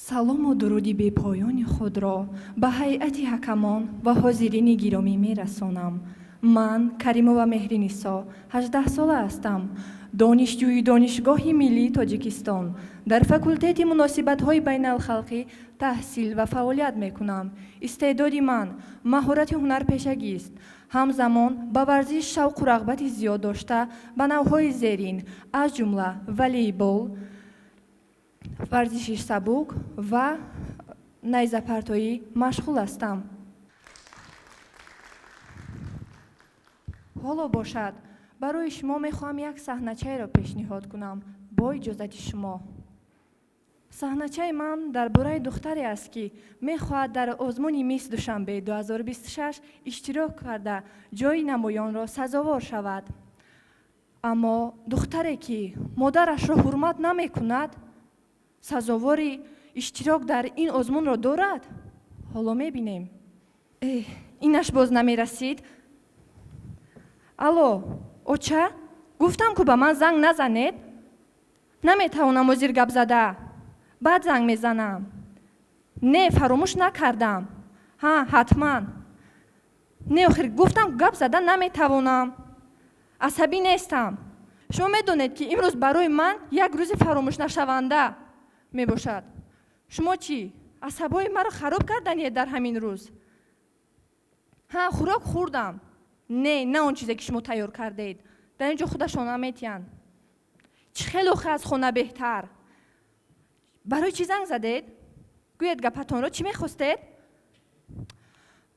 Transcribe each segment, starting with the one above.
Салому дуруди бепоёни худро ба ҳайати ҳакамон ва ҳозирини гиромӣ мерасонам. Ман Каримова Меҳринисо, 18-сола ҳастам, донишҷӯи Донишгоҳи миллии Тоҷикистон, дар факултети муносибатҳои байналхалқӣ таҳсил ва фаъолият мекунам. Истеъдоди ман маҳорати ҳунарпешагист. Ҳамзамон ба варзиш шавқу рағбати зиёд дошта, ба навъҳои зерин, аз ҷумла волейбол, варзиши сабук ва найзапартоӣ машғул ҳастам. Ҳоло бошад, барои шумо мехоҳам як саҳначаеро пешниҳод кунам бо иҷозати шумо. Саҳначаи ман дар бораи духтаре аст, ки мехоҳад дар озмуни Мисс Душанбе 2026 иштирок карда, ҷойи намоёнро сазовор шавад. Аммо духтаре, ки модарашро ҳурмат намекунад, сазовори иштирок дар ин озмунро дорад? Ҳоло мебинем. Эҳ, инаш боз намерасид. Алло, оча, гуфтам, ку ба ман занг назанед. Наметавонам ҳозир гап зада, баъд занг мезанам. Не, фаромӯш накардам. Ҳа, ҳатман. Не, охир гуфтам, гап зада наметавонам. Асабӣ нестам. Шумо медонед, ки имрӯз барои ман як рӯзи фаромӯшнашаванда мебошад. Шумо чӣ, асабҳои маро хароб карданиед дар ҳамин рӯз? Ҳа, хӯрок хӯрдам. Не, на он чизе, ки шумо тайёр кардед. Дар ин ҷо худашон наметиҳанд. Чӣ хеле охир аз хона беҳтар. Барои чӣ занг задед? Гӯед гапатонро, чӣ мехостед?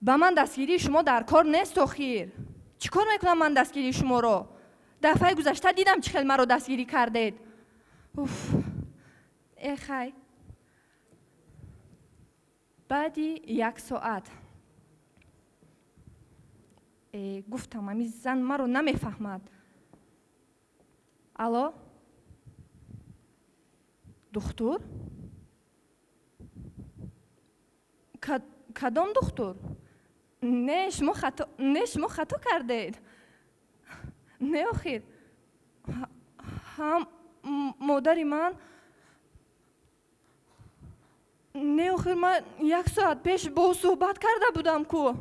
Ба ман дастгирии шумо дар кор нест охир. Чӣ кор мекунам ман дастгирии шуморо? Дафъаи гузашта дидам, чӣ хел маро дастгирӣ кардед. Уф, э хай. Баъди як соат. Э, гуфтам, ами зан маро намефаҳмад. Алло, духтур? Кадом духтур? Не, шумо хато, не, шумо хато кардед. Не, охир ҳам модари ман. Не, охир ман як соат пеш бо ӯ суҳбат карда будам ку.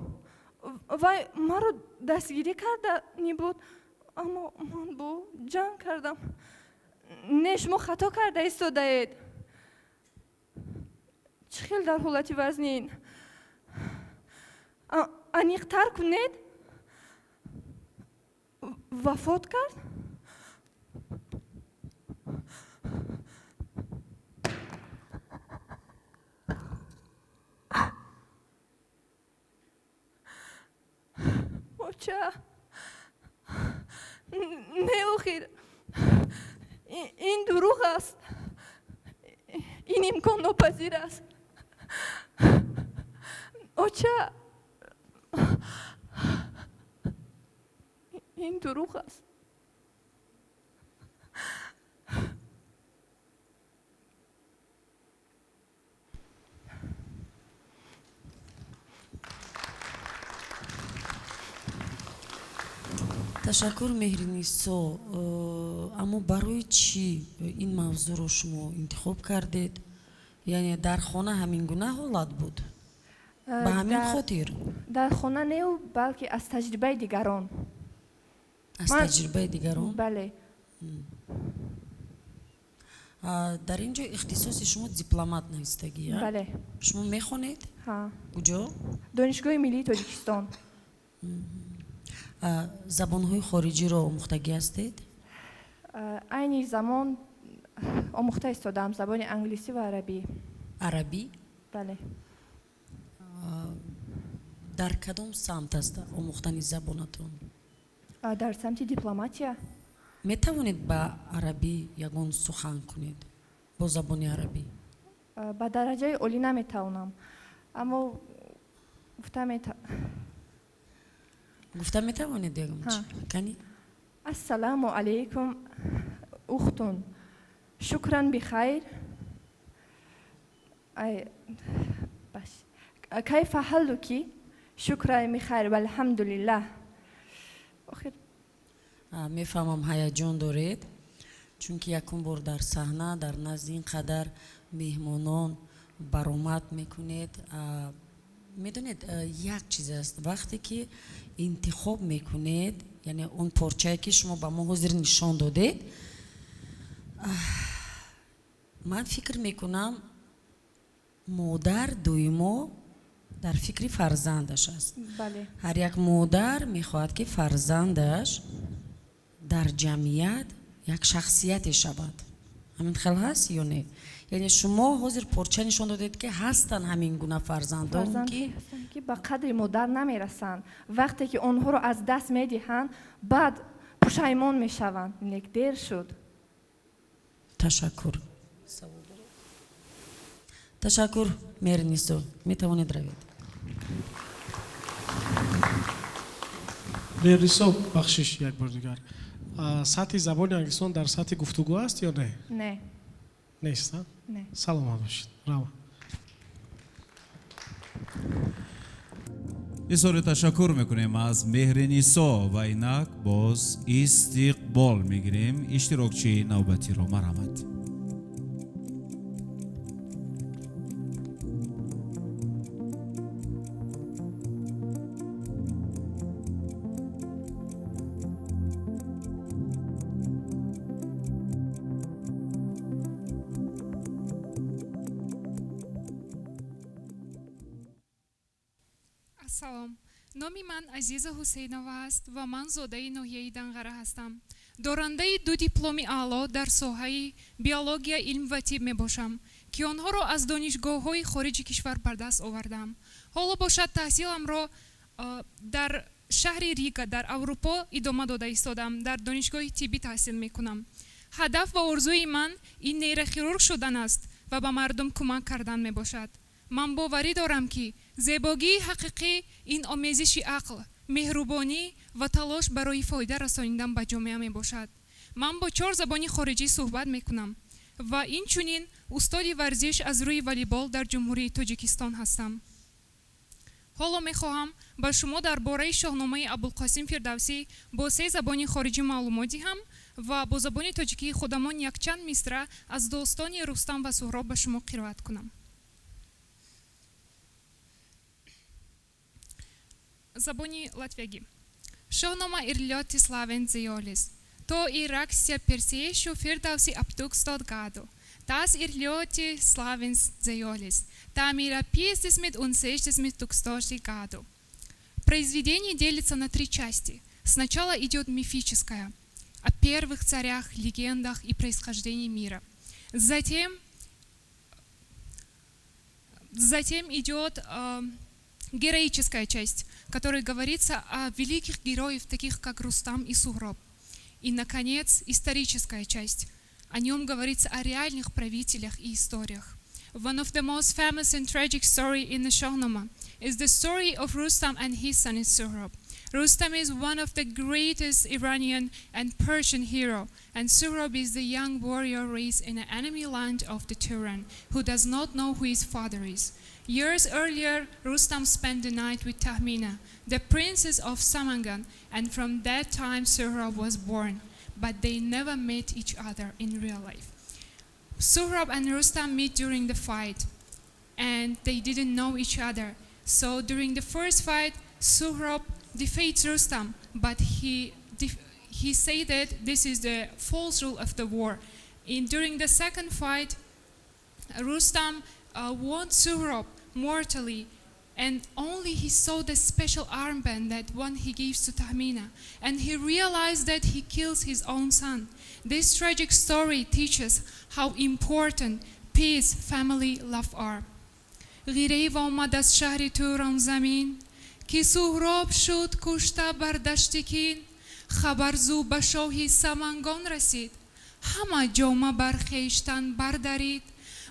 Вай маро дастгирӣ кардани буд, аммо ман бо ӯ ҷанг кардам. Не, шумо хато карда истодаед. Чӣ хел дар ҳолати вазнин? Аниқтар кунед. Вафот кард? Оча, не, охир ин дурӯғ аст, ин имконнопазир аст. Оча, ин дурӯғ аст. Ташаккур, Меҳринисо. Аммо барои чӣ ин мавзӯъро шумо интихоб кардед? Яъне дар хона ҳамин гуна ҳолат буд, ба ҳамин хотир? Дар хона неу, балки аз таҷрибаи дигарон. Аз таҷрибаи дигарон? Бале. Дар ин ҷо ихтисоси шумо дипломат навистагӣ? Бале. Шумо мехонед? Ҳа. Куҷо? Донишгоҳи миллии Тоҷикистон. Забонҳои хориҷиро омӯхтагӣ ҳастед? Айни замон омӯхта истодаам забони англисӣ ва арабӣ. Арабӣ? Бале. Дар кадом самт аст омӯхтани забонатон? Дар самти дипломатия. Метавонед ба арабӣ ягон сухан кунед, бо забони арабӣ? Ба дараҷаи олӣ наметавонам, аммо гуфта Гуфта метавонед ягон чи? Кани. Ассалому алайкум, ухтун, шукран, бихайр. Ай, баш, кайфа ҳаллуки? Шукран, бихайр, валҳамдулиллаҳ. Охир. Мефаҳмам, ҳаяҷон доред, чунки якум бор дар саҳна, дар назди ин қадар меҳмонон Баромад мекунед. Медонед, як чиз аст, вақте ки интихоб мекунед, яъне он порчае ки шумо ба мо ҳозир нишон додед, ман фикр мекунам, модар доимо дар фикри фарзандаш аст. Ҳар як модар мехоҳад, ки фарзандаш дар ҷамъият як шахсияте шавад. Ҳамин хел ҳаст ё не? Яъне шумо ҳозир порча нишон додед, ки ҳастанд ҳамин гуна фарзандон, ки ки ба қадри модар намерасанд. Вақте ки онҳоро аз даст медиҳанд, баъд пушаймон мешаванд, лек дер шуд. Ташаккур, ташаккур, Меҳринисо, метавонед равед. Меҳринисо, бахшиш, як бор дигар, сатҳи забони англисон дар сатҳи гуфтугӯ аст ё не? Не. Нест? Не. Саломат бошед, рава. Изҳори ташаккур мекунем аз Меҳринисо ва инак боз истиқбол мегирем иштирокчии навбатиро. Марҳамат. Ассалом, номи ман Азиза Ҳусейнова аст ва ман зодаи ноҳияи Данғара ҳастам. Дорандаи ду дипломи аъло дар соҳаи биология, илм ва тиб мебошам, ки онҳоро аз донишгоҳҳои хориҷи кишвар бар даст овардам. Ҳоло бошад, таҳсиламро дар шаҳри Рига дар Аврупо идома дода истодам. Дар донишгоҳи тиббӣ таҳсил мекунам. Ҳадаф ва орзуи ман ин нейрохирург шудан аст ва ба мардум кӯмак кардан мебошад. Ман боварӣ дорам, ки зебогии ҳақиқӣ ин омезиши ақл, меҳрубонӣ ва талош барои фоида расонидан ба ҷомеа мебошад. Ман бо чор забони хориҷӣ суҳбат мекунам ва инчунин устоди варзиш аз рӯи волейбол дар Ҷумҳурии Тоҷикистон ҳастам. Ҳоло мехоҳам ба шумо дар бораи Шоҳномаи Абулқосим Фирдавсӣ бо се забони хориҷӣ маълумот диҳам ва бо забони тоҷикии худамон якчанд мисра аз достони Рустам ва Суҳроб ба шумо қироат кунам. Забони латвягӣ. Šohnama ir ļoti slavens dzējolis. To ir rakstīja persiešu Firdausi ap 1000 gadu. Tas ir ļoti slavens dzējolis. Tam ir 50 un 60 tūkstoši gadu. Произведение делится на три части. Сначала идет мифическое, о первых царях, легендах и происхождении мира. Затем идет героическая часть, в которой говорится о великих героях, таких как Рустам и Сухроб. И, наконец, историческая часть. О нем говорится о реальных правителях и историях. One of the most famous and tragic story in the Shahnama is the story of Rustam and his son Suhrab. Rustam is one of the greatest Iranian and Persian hero, and Suhrab is the young warrior raised in the enemy land of the Turan, who does not know who his father is. Years earlier, Rustam spent the night with Tahmina, the princess of Samangan, and from that time Suhrab was born, but they never met each other in real life. Suhrab and Rustam meet during the fight, and they didn't know each other. So during the first fight, Suhrab defeats Rustam, but he said that this is the false rule of the war. During the second fight, Rustam wounds Suhrab mortally, and only he saw the special armband that one he gives to Tahmina, and he realized that he kills his own son. This tragic story teaches how important peace, family, love are. Ғирев омад аз шаҳри Турон замин, ки Суҳроб шуд кушта бар дашти Кин. Хабар зу ба шоҳи Самангон расид, ҳама ҷома бар хештан бардарид.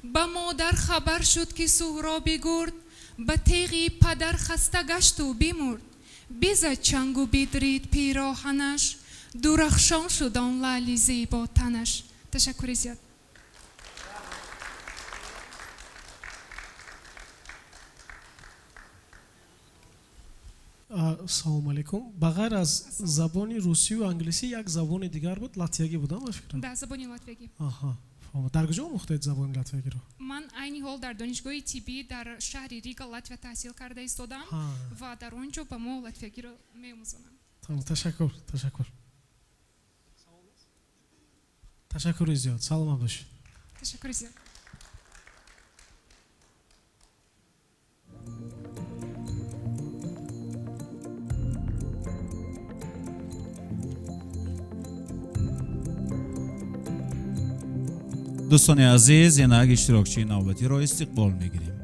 Ба модар хабар шуд, ки Суҳроби гурд ба теғи падар хаста гашту бимурд. Бизад чангу бидрид пироҳанаш, дурахшон шуд он лаъли зебо танаш. Ташаккури зиёд. Салому алейкум. Ба ғайр аз забони русию англисӣ як забони дигар буд, латвиягӣ будам, ба фикрам. Да, забони латвиягӣ. Аҳа. Дар куҷо омӯхтед забони латвиягиро? Ман айни ҳол дар донишгоҳи тиббӣ дар шаҳри Рига, Латвия, таҳсил карда истодам ва дар он ҷо ба мо латвиягиро меомӯзонанд. Ташаккур, ташаккур, ташаккури зиёд, саломат бошед. Ташаккури зиёд. Дӯстони азиз, инак иштирокчии навбатиро истиқбол мегирем.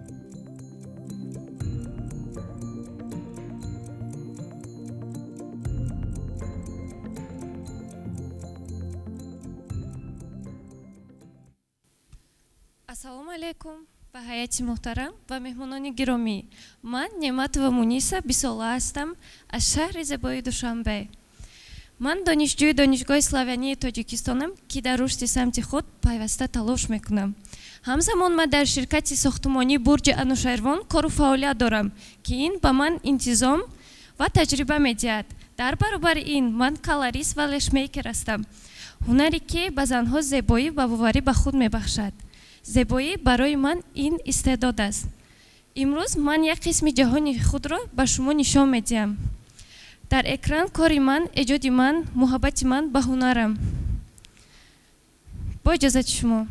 Ассалому алайкум ба ҳайати муҳтарам ва меҳмонони гиромӣ. Ман Неъматова Муниса, 20-сола ҳастам, аз шаҳри зебои Душанбе. Ман донишҷӯи Донишгоҳи славянии Тоҷикистонам, ки дар рушди самти худ пайваста талош мекунам. Ҳамзамон ман дар ширкати сохтумонии Бурҷи Анушервон кору фаъолият дорам, ки ин ба ман интизом ва таҷриба медиҳад. Дар баробари ин ман колорист ва lash-мейкер ҳастам, ҳунаре ки ба занҳо зебоӣ ва боварӣ ба худ мебахшад. Зебоӣ барои ман ин истеъдод аст. Имрӯз ман як қисми ҷаҳони худро ба шумо нишон медиҳам. Дар экран кори ман, эҷоди ман, муҳаббати ман ба ҳунарам. Бо иҷозати шумо,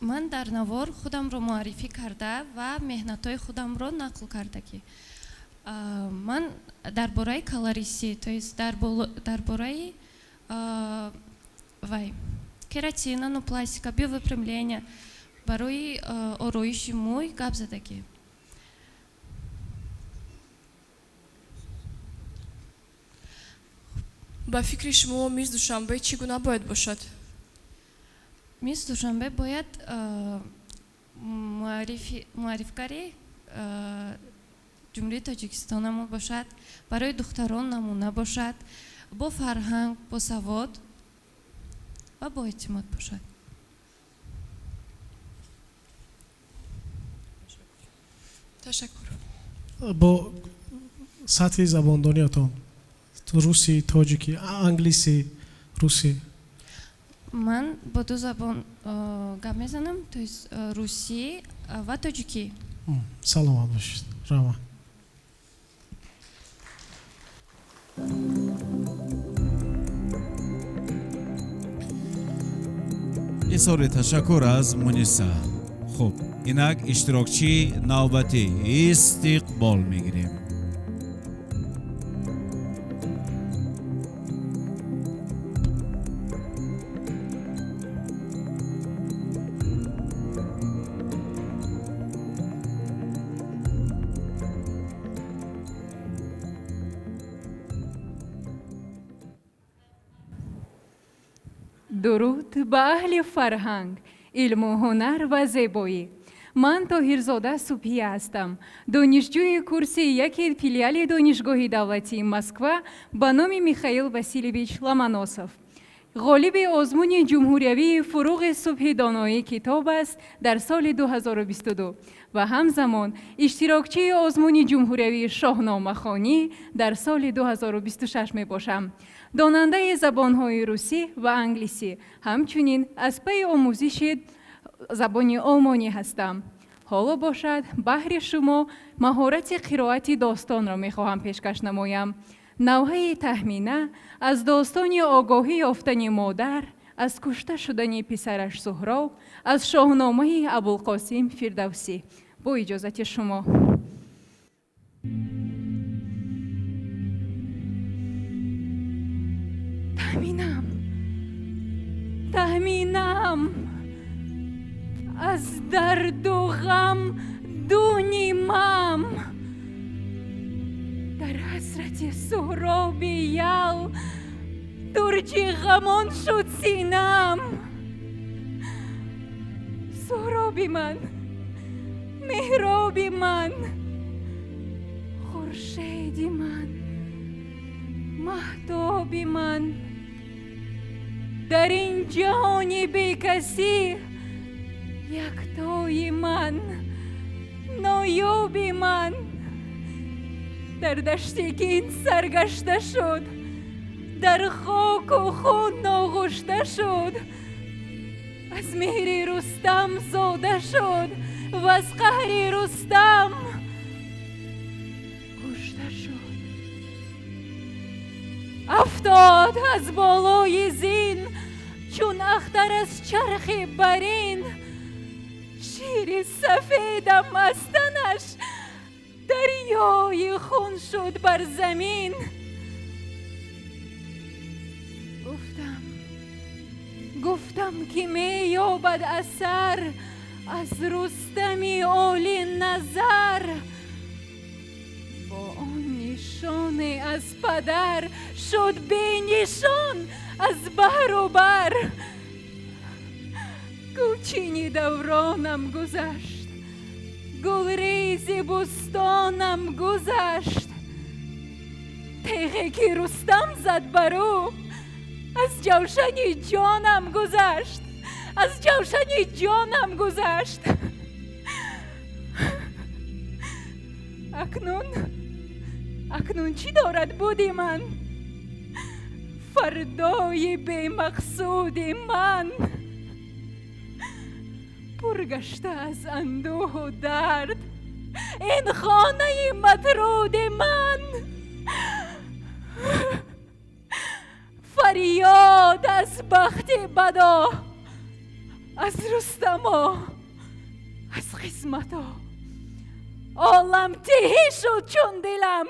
ман дар навор худамро муаррифӣ карда ва меҳнатҳои худамро нақл карда, ки ман дар бораи колористӣ, то есть дар бораи вай кератин, нанопластика, биовыпрямление барои ороиши мӯй гап задагӣ. Ба фикри шумо, Мисс Душанбе чӣ гуна бояд бошад? Мисс Душанбе бояд муаррифгари Ҷумҳурии Тоҷикистонамо бошад, барои духтарон намуна бошад, бо фарҳанг, босавод ва боэътимод бошад. Ташаккур. Бо сатҳи забондониятон, русӣ, тоҷикӣ, англисӣ, русӣ? Ман бо ду забон гап мезанам, то есть русӣ ва тоҷикӣ. Саломат бошед, раҳмат. Изҳори ташаккур аз Муниса. Хуб, инак иштирокчии навбатӣ истиқбол мегирем. Дуруд ба аҳли фарҳанг, илму ҳунар ва зебоӣ. Ман Тоҳирзода Субҳия ҳастам, донишҷӯи курси яки филиали Донишгоҳи давлатии Москва ба номи Михаил Васильевич Ломоносов, ғолиби озмуни ҷумҳуриявии «Фуруғи субҳи доноӣ китоб аст» дар соли 2022 ва ҳамзамон иштирокчии озмуни ҷумҳуриявии шоҳномахонӣ дар соли 2026 мебошам. Донандаи забонҳои русӣ ва англисӣ, ҳамчунин аз пайи омӯзиши забони олмонӣ ҳастам. Ҳоло бошад, баҳри шумо маҳорати қироати достонро мехоҳам пешкаш намоям. Навҳаи Таҳмина аз достони огоҳӣ ёфтани модар аз кушта шудани писараш Суҳроб аз шоҳномаи Абулқосим Фирдавсӣ. Бо иҷозати шумо. Таҳминам, Таҳминам, аз дарду ғам ду нимам, дар ҳасрати Суҳроби ял турҷи ғамон шуд синам. Суҳроби ман, меҳроби ман, хуршеди ман, маҳтоби ман, дар ин ҷаҳони бекасӣ яктои ман, ноёби ман. Дар даште ки ин саргашта шуд, дар хоку хун оғушта шуд. Аз меҳри Рустам зода шуд ва аз қаҳри Рустам кушта шуд. Афтод аз болои зин, чун ахтар аз чархи барин. Шири сафедам аз танаш дарёи хун шуд бар замин. Гуфтам, гуфтам, ки меёбад асар аз Рустами олиназар. Бо он нишоне аз падар шуд бенишон аз баҳру бар. Гулчини давронам гузашт, гулрези бӯстонам гузашт. Теғе ки Рустам зад бар ӯ аз ҷавшани ҷонам гузашт, аз ҷавшани ҷонам гузашт. Акнун, акнун чӣ дорад буди ман, фардои бемақсуди ман? Пургашта аз андӯҳу дард ин хонаи матруди ман. Фарёд аз бахти бадо, аз Рустамо, аз қисмато. Олам тиҳӣ шуд чун дилам.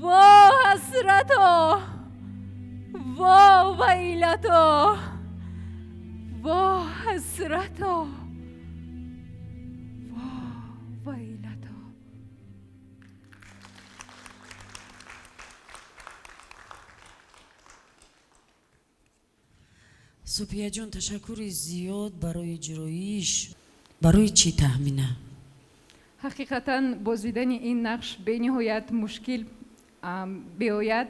Во ҳасрато, во вайлато, во ҳасрато, во вайлато. Субҳияҷон, ташаккури зиёд барои иҷроиш. Барои чӣ, Таҳмина? Ҳақиқатан, бозидани ин нақш бениҳоят мушкил биояд,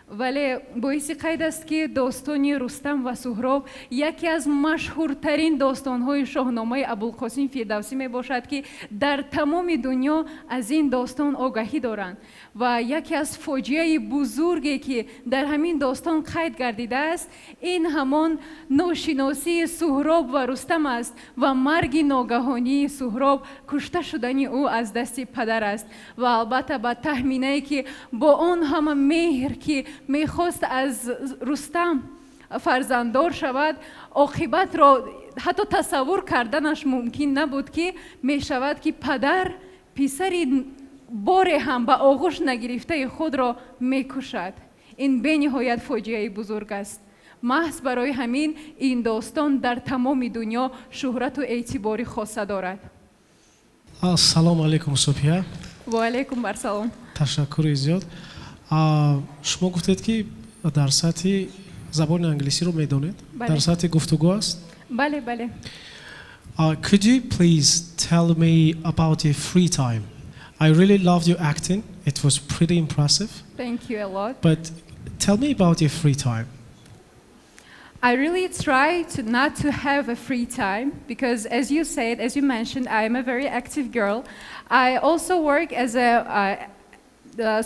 вале боиси қайд аст, ки достони Рустам ва Суҳроб яке аз машҳуртарин достонҳои Шоҳномаи Абулқосим Фирдавсӣ мебошад, ки дар тамоми дунё аз ин достон огаҳӣ доранд. Ва яке аз фоҷиаи бузурге, ки дар ҳамин достон қайд гардидааст, ин ҳамон ношиносии Суҳроб ва Рустам аст ва марги ногаҳонии Суҳроб, кушта шудани ӯ аз дасти падар аст. Ва албатта, ба Таҳминае, ки бо он ҳама меҳр, ки мехост аз Рустам фарзанддор шавад, оқибатро ҳатто тасаввур карданаш мумкин набуд, ки мешавад, ки падар писари боре ҳам ба оғӯш нагирифтаи худро мекушад. Ин бениҳоят фоҷиаи бузург аст. Маҳз барои ҳамин ин достон дар тамоми дунё шӯҳрату эътибори хоса дорад. Ассалому алайкум, Субҳия. Ва алайкум барсалом. Ташаккури зиёд. Шумо гуфтед, ки дар сатҳи забони англисиро медонед. Бале. Дар сатҳи гуфтугӯ аст? Бале. Could you please tell me about your free time? I really loved your acting. It was pretty impressive. Thank you a lot. But tell me about your free time. I really try to not to have a free time because, as you said, as you mentioned, I am a very active girl. I also work as a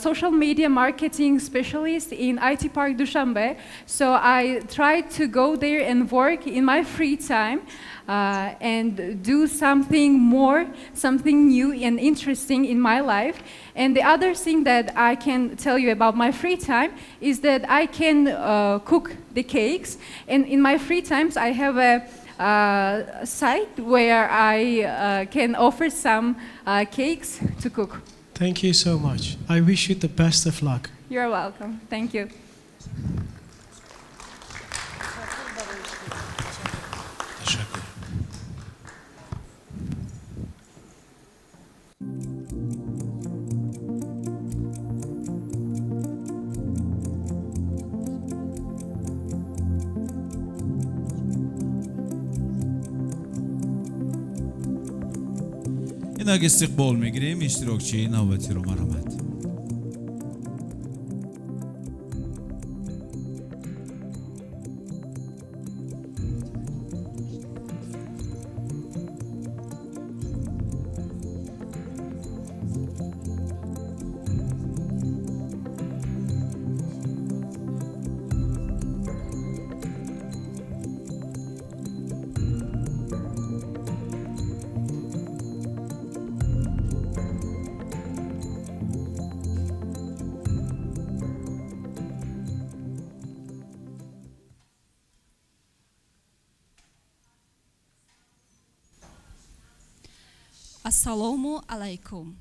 social media marketing specialist in IT Park Dushanbe. So I try to go there and work in my free time and do something more, something new and interesting in my life. And the other thing that I can tell you about my free time is that I can cook the cakes. And in my free times, I have a site where I can offer some cakes to cook. Thank you so much. I wish you the best of luck. You're welcome. Thank you. Ташаккур. Инак истиқбол мегирем иштирокчии навбатиро. Марҳамат. Ассалому алайкум.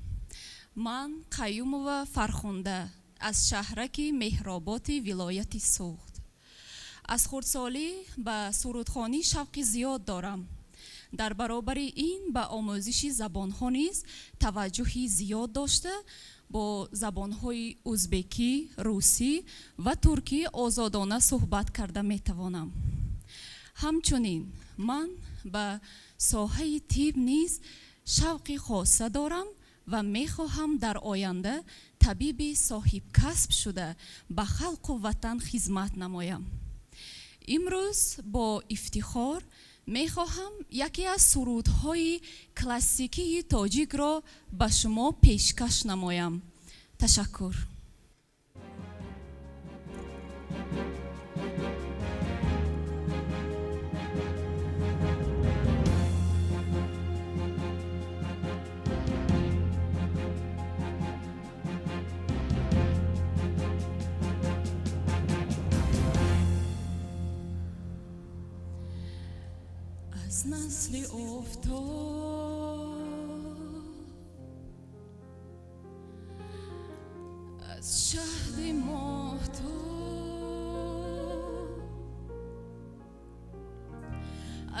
Ман Қаюмова Фархунда аз шаҳраки Меҳроботи вилояти Суғд. Аз хурдсолӣ ба сурудхонӣ шавқи зиёд дорам. Дар баробари ин ба омӯзиши забонҳо низ таваҷҷӯҳи зиёд дошта, бо забонҳои узбекӣ, русӣ ва туркӣ озодона суҳбат карда метавонам. Ҳамчунин ман ба соҳаи тиб низ шавқи хоса дорам ва мехоҳам дар оянда табиби соҳибкасб шуда, ба халқу ватан хизмат намоям. Имрӯз бо ифтихор мехоҳам яке аз сурудҳои классикии тоҷикро ба шумо пешкаш намоям. Ташаккур. Аз насли офтоб, аз шаҳди моҳтоб,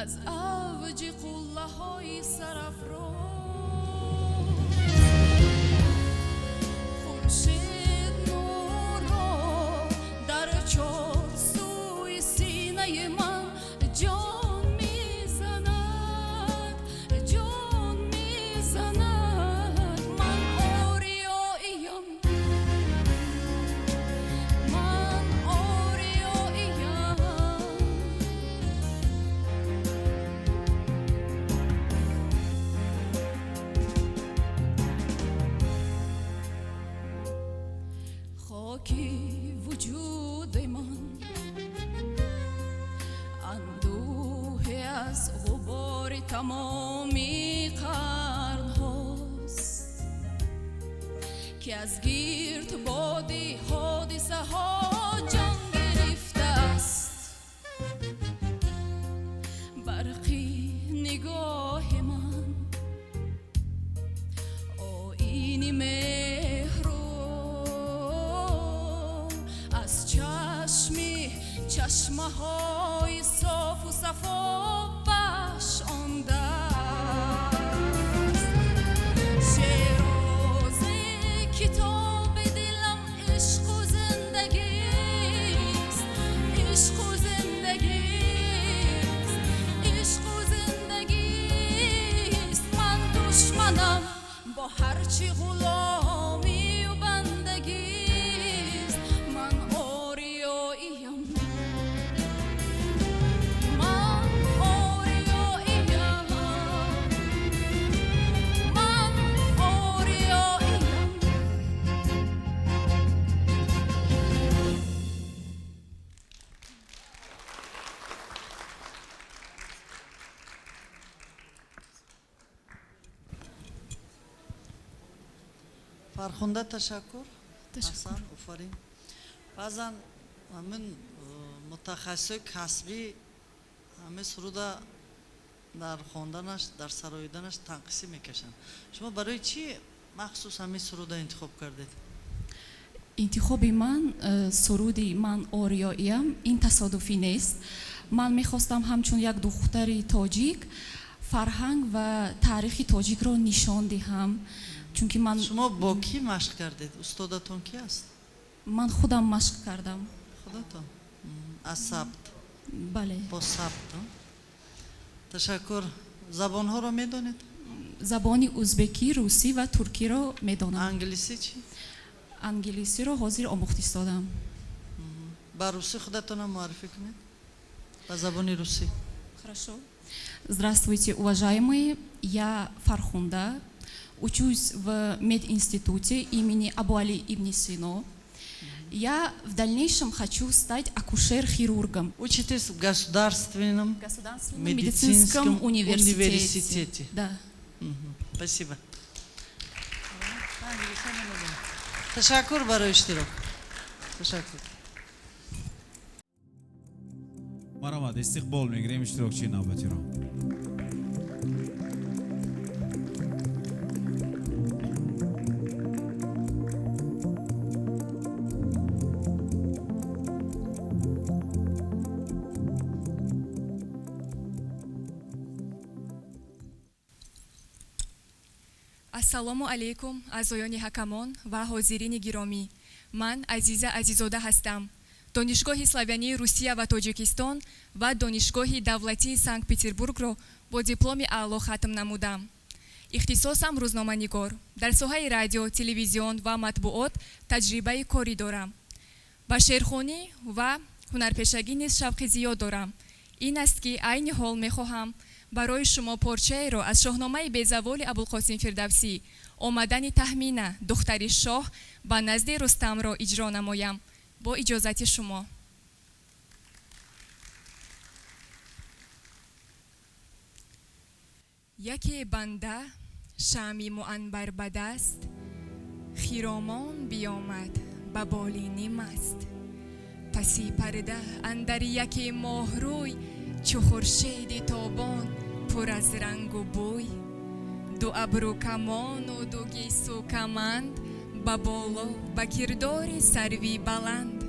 аз авҷи қуллаҳои сарафроз, хуршед нурро дар чорсӯи синаи ман ҷон мезанад, ҷон мезанад. Ман ориёиям, ман ориёиям. Хоки вуҷуди ман андӯҳе аз ғубори тамоми қарнҳост, ки аз гирд боди ҳодисаҳо ҷон гирифтааст. Барқи нигоҳи ман оини меҳру аз чашми чашмаҳои софу сафо бахшондааст. Шерози китоби дилам ишқу зиндагист, ишқу зиндагист, ишқу зиндагист. Ман душманам бо ҳарчи ғуломию бандагист. Ман ориёиям, ман ориёиям, ман ориёиям. Фархунда, ташаккур. Ташаккур. Аҳсан, офарин. Баъзан ҳамин мутахассисои касбӣ ҳамин суруда дар хонданаш, дар сароиданаш танқисӣ мекашанд. Шумо барои чӣ махсус ҳамин суруда интихоб кардед? Интихоби ман суруди «Ман ориёиям» ин тасодуфӣ нест. Ман мехостам ҳамчун як духтари тоҷик фарҳанг ва таърихи тоҷикро нишон диҳам, чунки ман Шумо бо кӣ машқ кардед? Устодатон ки аст? Ман худам машқ кардам. Худатон аз сабт? Бале. Бо сабт. Ташаккур. Забонҳоро медонед? Забони узбекӣ, русӣ ва туркиро медонам. Англисӣ чӣ? Англисиро ҳозир омӯхта истодам. Ба русӣ худатонам муаррифӣ кунед, ба забони русӣ. Хорошо. Здравствуйте, уважаемые. Я Фархунда, учусь в мединституте имени Абуали ибн Сино. Я в дальнейшем хочу стать акушер-хирургом. Учитесь в государственном Государственном медицинском медицинском университете. Университете. Да. Мгм. Спасибо. Ташаккур барои иштирок. Ташаккур. Марҳамат, истиқбол мегирем иштирокчии навбатиро. Ассалому алайкум, аъзоёни ҳакамон ва ҳозирини гиромӣ. Ман Азиза Азизода ҳастам. Донишгоҳи славянии Русия ва Тоҷикистон ва Донишгоҳи давлатии Санкт Петербургро бо дипломи аъло хатм намудам. Ихтисосам рӯзноманигор. Дар соҳаи радио, телевизион ва матбуот таҷрибаи корӣ дорам. Ба шеърхонӣ ва ҳунарпешагӣ низ шавқи зиёд дорам. Ин аст, ки айни ҳол мехоҳам барои шумо порчаеро аз Шоҳномаи безаволи Абулқосим Фирдавсӣ, омадани Таҳмина, духтари шоҳ, ба назди Рустамро иҷро намоям. Бо иҷозати шумо. Яке банда шамъи муанбар ба даст, хиромон биёмад ба болини маст. Паси парда андар яке моҳрӯй, чу хуршеди тобон пур аз рангу бӯй. Ду абрӯ камону ду гесу каманд, ба боло ба кирдори сарви баланд.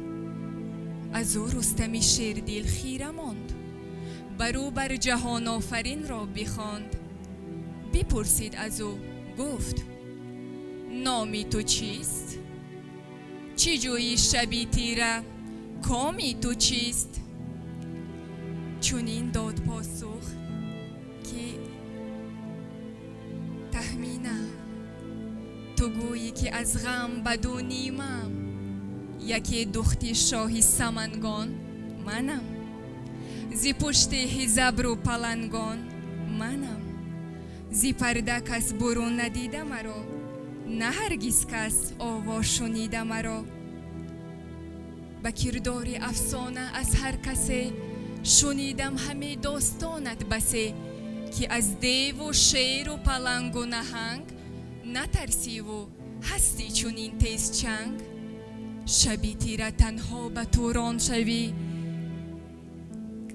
Аз ӯ Рустами шердил хира монд, барӯ бар ҷаҳонофаринро бихонд. Бипурсид аз ӯ, гуфт: номи ту чист? Чӣ ҷӯӣ шаби тира, коми ту чист? Чунин дод посух, ки Таҳмина, ту гӯӣ, ки аз ғам ба ду нимам. Яке духти шоҳи Самангон манам, зи пушти ҳизабру палангон манам. Зи парда кас бурун надида маро, на ҳаргиз кас овоз шунида маро. Ба кирдори афсона аз ҳар касе шунидам ҳаме достонат басе, ки аз деву шеру палангу наҳанг натарсиву ҳастӣ чунин тезчанг. Шаби тира танҳо ба Турон шавӣ,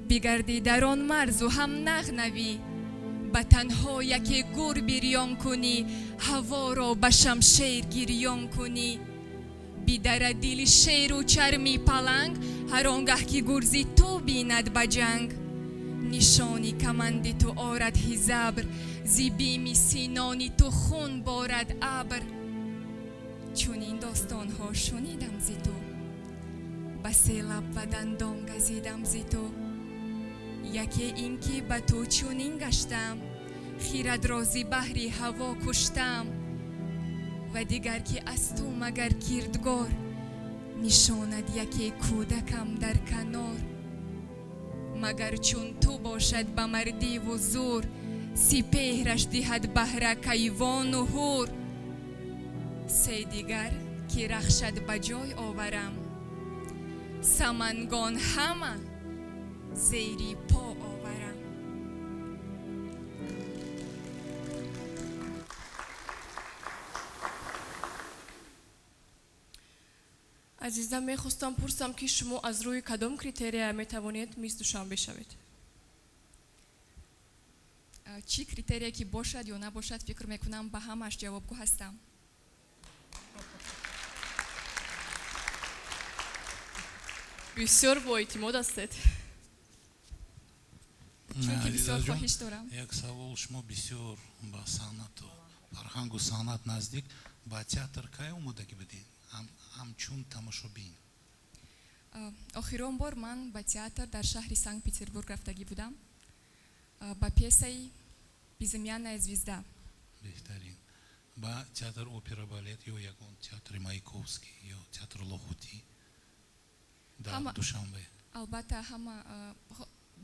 бигардӣ дар он марзу ҳам нағнавӣ. Ба танҳо яке гур бирён кунӣ, ҳаворо ба шамшер гирён кунӣ. Бидарад дили шеру чарми паланг, ҳар он гаҳ ки гурзи ту бинад ба ҷанг. Нишони каманди ту орад ҳизабр, зи бими синони ту хун борад абр. Чунин достонҳо шунидам зи ту, басе лаб ва дандон газидам зи ту. Яке ин ки ба ту чунин гаштам, хирадро зи баҳри ҳаво куштам, ва дигар ки аз ту магар кирдгор нишонад яке кӯдакам дар канор. Магар чун ту бошад ба мардиву зур, сипеҳраш диҳад баҳра кайвону ҳур. Се дигар ки рахшат ба ҷой оварам, Самангон ҳама зери по оварам. Азиза, мехостам пурсам, ки шумо аз рӯи кадом критерия метавонед Мисс Душанбе шавед? Чӣ критерия ки бошад ё набошад, фикр мекунам, ба ҳамааш ҷавобгӯ ҳастам. Бисёр боэътимод ҳастед. Чунки бисёр хоҳиш дорам. Як савол: шумо бисёр ба санъату фарҳангу санъат наздик. Ба театр кай омодагӣ будед ҳамчун тамошобин? Охирон бор ман ба театр дар шаҳри Санкт Петербург рафтагӣ будам, ба пьесаи «Безымянная звезда». Беҳтарин. Ба театр опера балет ё ягон театри Маяковский ё театр Лоҳутӣ дар Душанбе? Албатта, ҳама.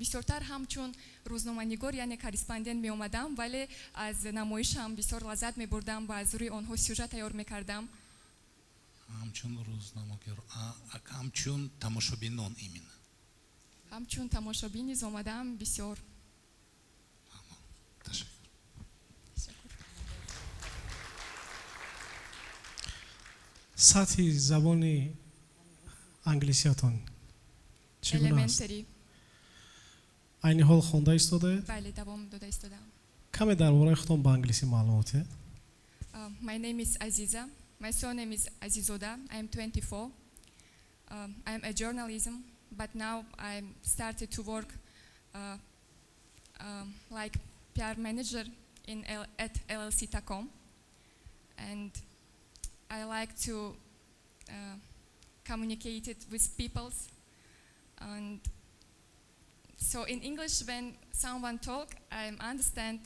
Бисёртар ҳамчун рӯзноманигор, яъне корреспондент меомадам, вале аз намоишам бисёр лаззат мебурдам ва аз рӯи онҳо сюжет тайёр мекардам. Ҳамчун рӯзномагар, ҳамчун тамошобинон именно? Ҳамчун тамошобин низ омадам бисёр. Ташаккур. Ташаккур. Сатҳи забони англисиятон чӣ гуна аст? Elementary. Айни ҳол хонда истодаед? Бале, давом дода истодам. Каме дар бораи худтон ба англисӣ маълумот диҳед. My name is Aziza. My surname is Azizoda. I am 24. I am a journalism, but now I started to work like PR manager at LLC Tacom. And I like to communicate it with peoples. And so in English, when someone talk, I understand.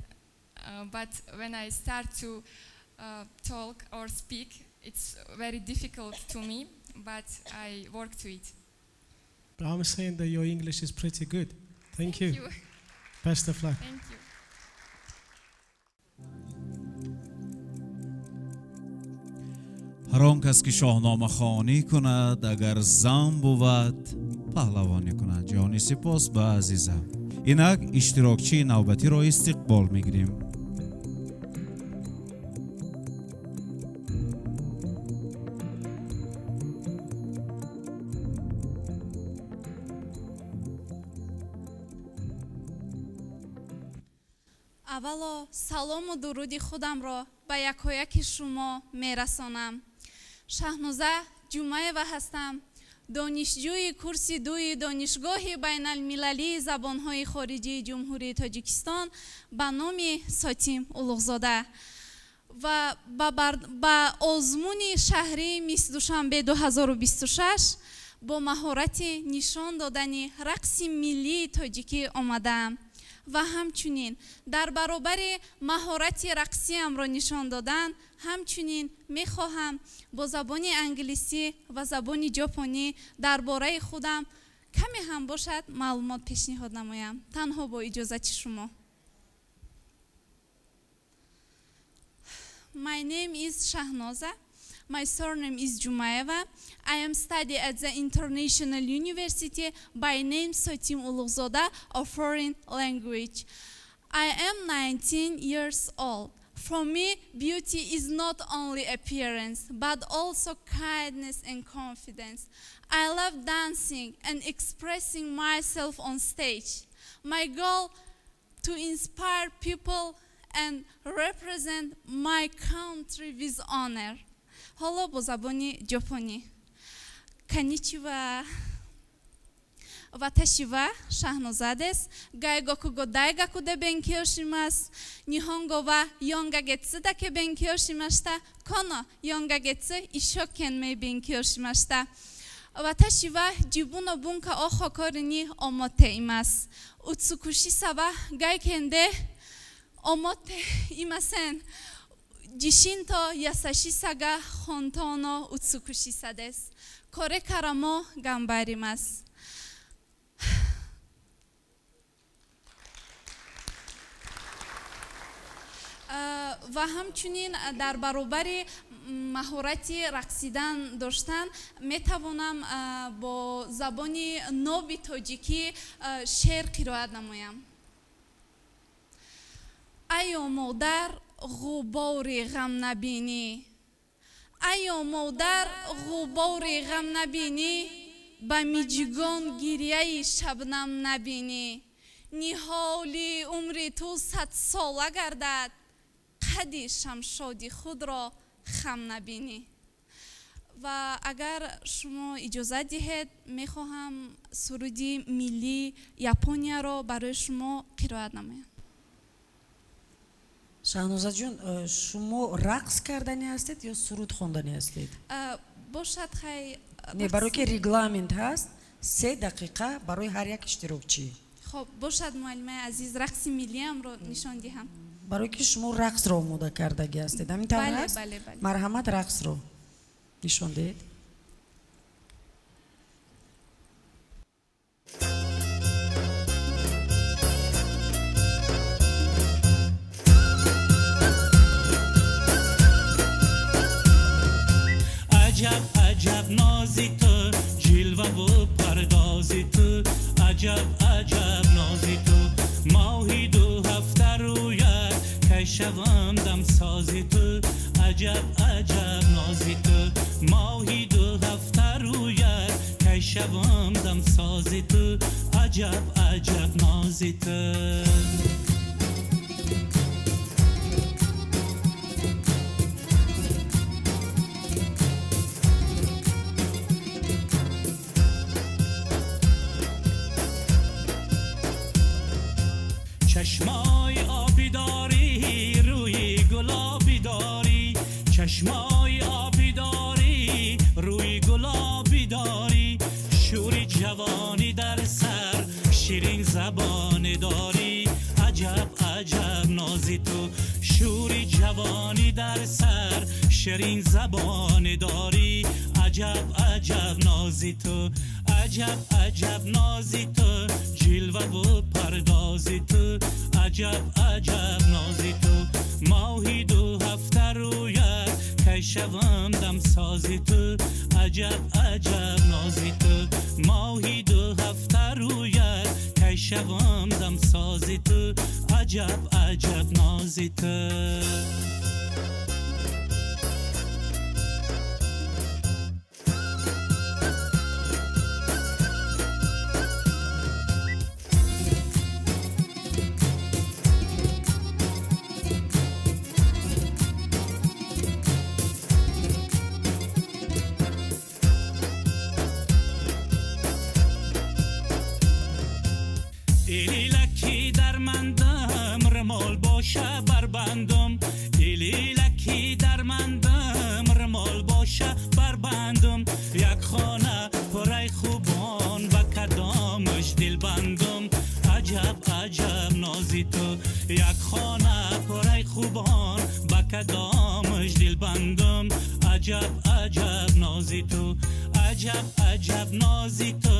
But when I start to talk or speak, it's very difficult to me. But I work to it. But I'm saying that your English is pretty good. Thank you. Thank you. Best of luck. Thank you. Ҳар он кас ки шоҳномахонӣ кунад, агар зан бувад, паҳлавонӣ кунад. Ҷони сипос ба Азиза. Инак иштирокчии навбатиро истиқбол мегирем. Аввало салому дуруди худамро ба якояки шумо мерасонам. Шаҳноза Ҷумаева ҳастам, донишҷӯи курси дуи Донишгоҳи байналмилалии забонҳои хориҷии Ҷумҳурии Тоҷикистон ба номи Сотим Улуғзода ва ба озмуни шаҳрии Мисс Душанбе 2026 бо маҳорати нишон додани рақси миллии тоҷикӣ омадаам ва ҳамчунин дар баробари маҳорати рақсиамро нишон додан, ҳамчунин мехоҳам бо забони англисӣ ва забони ҷопонӣ дар бораи худам каме ҳам бошад маълумот пешниҳод намоям, танҳо бо иҷозати шумо. My name is Shahnoza. My surname is Jumaeva. I am studying at the International University by name Sotim Ulugzoda of foreign language. I am 19 years old. For me, beauty is not only appearance, but also kindness and confidence. I love dancing and expressing myself on stage. My goal to inspire people and represent my country with honor. Ҳоло бо забони ҷопонӣ. Конничива. Ваташи ва Шаҳноза дес. Гайгокуго дайгаку де бенкё шимас. Нихонго ва ёнгагетсу даке бенкё шимашта. Коно ёнгагетсу ишшокенмей бенкё шимашта. Ваташи ва ҷибуно бунка о хокори ни омотте имас. Уцукушиса ва гайкен де омотте имасен. Ҷишин то ясашиса га хонтоно уцукушиса дес. Коре кара мо ганбаримас. Ва ҳамчунин дар баробари маҳорати рақсидан доштан метавонам бо забони ноби тоҷикӣ шеър қироат намоям. Айё модар, ғубори ғам набинӣ, айё модар, ғубори ғам набинӣ, ба миҷгон гирьяи шабнам набинӣ. Ниҳоли умри ту садсола гардад, қади шамшоди худро хам набинӣ. Ва агар шумо иҷозат диҳед, мехоҳам суруди миллии Японияро барои шумо қироат намоям. Шаҳнозаҷон, шумо рақс кардани ҳастед ё суруд хондани ҳастед? Бошад, хай. Не, барои ки регламент ҳаст, 3 дақиқа барои ҳар як иштирокчӣ. Хоб, бошад, муаллимаи азиз, рақси миллиамро нишон диҳам. Барои ки шумо рақсро омода кардагӣ ҳастед, ҳамин тавр аст? Бале. Марҳамат, рақсро нишон диҳед. Аҷаб, аҷаб нози ту, ҷилваву пардози ту, аҷаб, аҷаб нози ту. Моҳи ду ҳафта рӯяд, кай шавам дамсози ту, аҷаб, аҷаб нози ту. Моҳи ду ҳафта рӯяд, кай шавам дамсози ту, аҷаб, аҷаб нози ту. Чашмои обӣ дорӣ, рӯи гулобӣ дорӣ. Чашмои обӣ дорӣ, рӯи гулобӣ дорӣ, шӯри ҷавонӣ дар сар, ширин забонӣ дорӣ. Аҷаб аҷаб нози ту, шӯри ҷавонӣ дар сар, ширин забонӣ дорӣ. Аҷаб аҷаб нози ту, аҷаб аҷаб нози ту, ҷилваву пардози ту. Аҷаб аҷаб нози ту, моҳи ду ҳафта рӯяд, кай шавам дамсози ту. Аҷаб аҷаб нози ту, моҳи ду ҳафта рӯяд, кай шавам дамсози ту. Аҷаб аҷаб нози ту. Илилаки дармандам, римол боша барбандум. Илилаки дармандам, римол боша барбандум. Як хона пурай хубон, ба кадомаш дилбандум. Аҷаб аҷаб нози ту, як хона пурай хубон, ба кадомаш дилбандум. Аҷаб аҷаб нози ту, аҷаб аҷаб нози ту,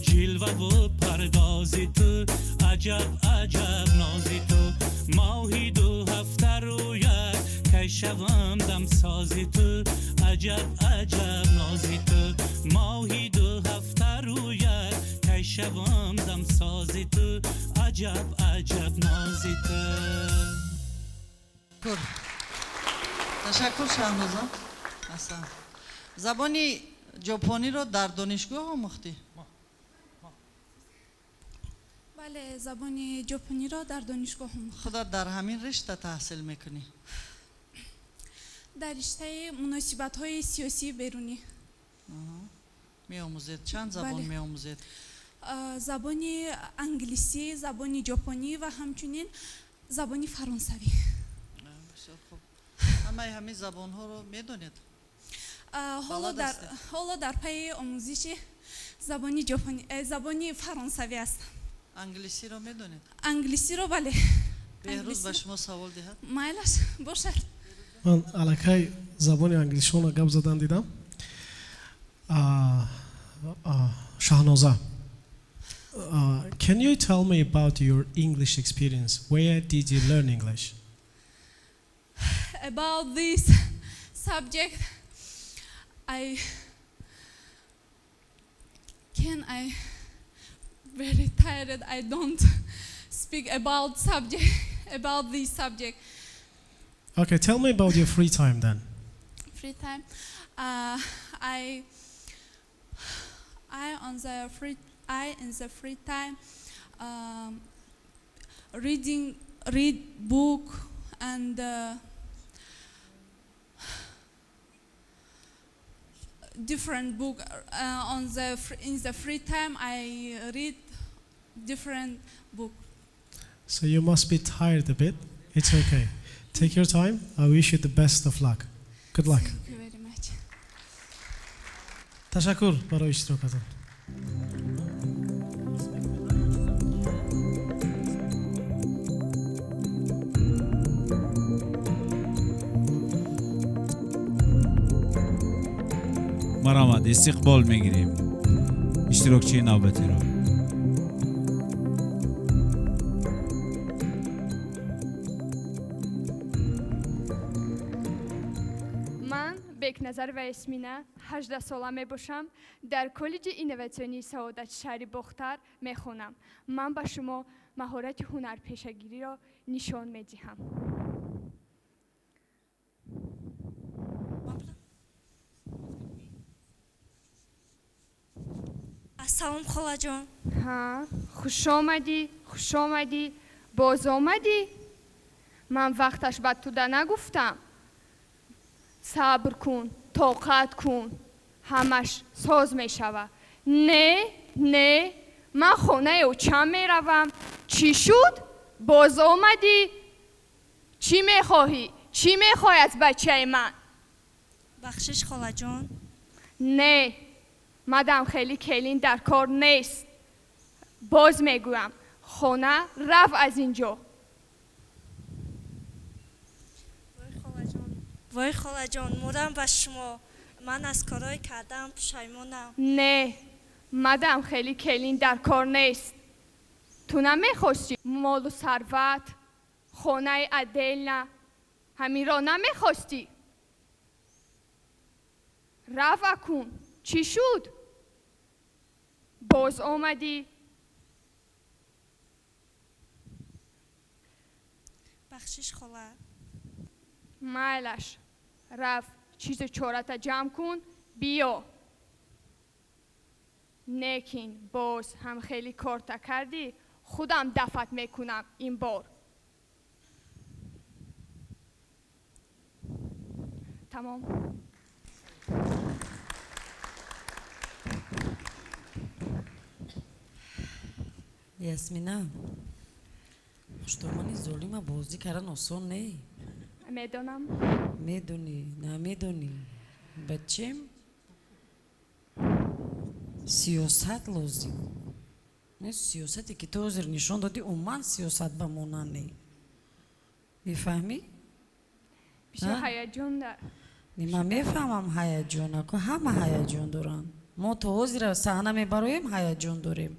ҷилваву пардози ту. Аҷаб аҷаб нози ту, моҳи ду ҳафта рӯяд, кай шавам дамсози ту. Аҷаб аҷаб нози ту, моҳи ду ҳафта рӯяд, кай шавам дамсози ту. Аҷаб аҷаб нози ту. Ташаккур, Шаҳноза. Асан, забони ҷопониро дар донишгоҳ омӯхтӣ? Бале, забони ҷопониро дар донишгоҳ омӯхтам. Худат дар ҳамин ришта таҳсил мекунӣ? Дар риштаи муносибатҳои сиёсии берунӣ. Меомӯзед? Чанд забон Бале. меомӯзед? Забони англисӣ, забони ҷопонӣ ва ҳамчунин забони фаронсавӣ. Бисёр хуб. Ҳамаи ҳамин забонҳоро медонед? Ҳоло Балад дар ҳастед? Ҳоло дар пайи омӯзиши забони ҷопонӣ, забони фаронсавӣ ҳастам. Англисиро медонед? Англисиро бале. Беҳрӯз ба Англисиро- шумо савол диҳад. Майлаш бошад. Ман аллакай забони англисшонро гап задан дидам. Шаҳноза, can you tell me about your English experience? Where did you learn English? About this subject, I can I very tired. I don't speak about this subject. Okay, tell me about your free time then. Free time, I on the free I in the free time reading, read book and different book in the free time I read different book. So you must be tired a bit. It's okay. Take your time. I wish you the best of luck. Good luck. Thank you very much. Ташаккур барои иштирокатон. Марҳамат, истиқбол мегирем иштирокчии навбатиро. Ман Бекназарова Эсмина, 18 сола мебошам, дар коллеҷи инноватсионии Саодати шаҳри Бохтар мехонам. Ман ба шумо маҳорати ҳунарпешагириро нишон медиҳам. Ассалом, холаҷон. Ҳа, хушомадӣ, хушомадӣ, боз омадӣ. Ман вақташ ба туда нагуфтам: сабр кун, тоқат кун, ҳамаш соз мешавад? Не, не, ман хонаи очам меравам. Чӣ шуд, боз омадӣ? Чӣ мехоҳӣ? Чӣ мехоҳӣ аз бачаи ман? Бахшиш, холаҷон. Не, мадам хеле келин дар кор нест. Боз мегӯям, хона рав аз ин ҷо. Вой, холаҷон, мурам ба шумо. Ман аз корҳое кардаам пушаймонам. Не, мадам хеле келин дар кор нест. Ту намехости молу сарват, хонаи отдельно, ҳаминро намехостӣ? Рав акун, чӣ шуд? Боз омадӣ? Бахшиш, хола. Майлаш, рав, чизу чората ҷамъ кун, биё. Некин боз ҳам хеле корта кардӣ, худам дафат мекунам ин бор. Тамом. Ясмина, хуштомани золима бозӣ кардан осон не. Медонам. Медонӣ, намедонӣ. Бачем сиёсат лозим. Не, сиёсате ки ту ҳозир нишон додӣ, умуман сиёсат ба монанд не. Мефаҳмӣ? Бисёр ҳаяҷон. Не, ман мефаҳмам ҳаяҷона, ку ҳама ҳаяҷон доранд. Мо то ҳозира саҳна мебароем, ҳаяҷон дорем.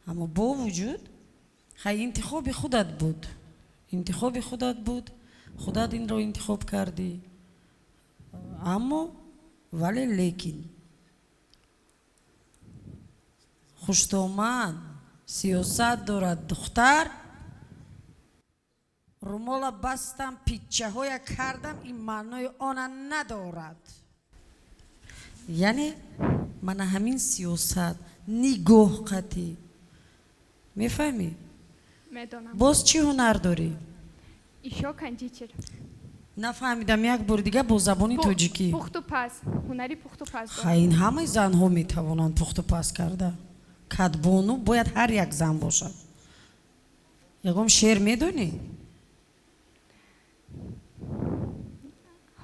Аммо бо вуҷуд хай интихоби худат буд. Интихоби худат буд. Худат инро интихоб кардӣ. Аммо вале лекин хуштоман сиёсат дорад духтар. Румола бастам, питчаҳоя кардам, ин маънои она надорад. Яъне мана ҳамин сиёсат нигоҳ қатӣ. Мефаҳмӣ? Медонам. Боз чӣ ҳунар дорӣ? Ишо кондитер. Нафаҳмидам, як бори дига бо забони тоҷикӣ. Пухту паз, ҳунари пухту паз дорам. Ха, ин ҳамаи занҳо метавонанд пухту паз карда. Кадбону бояд ҳар як зан бошад. Ягон шеър медонӣ?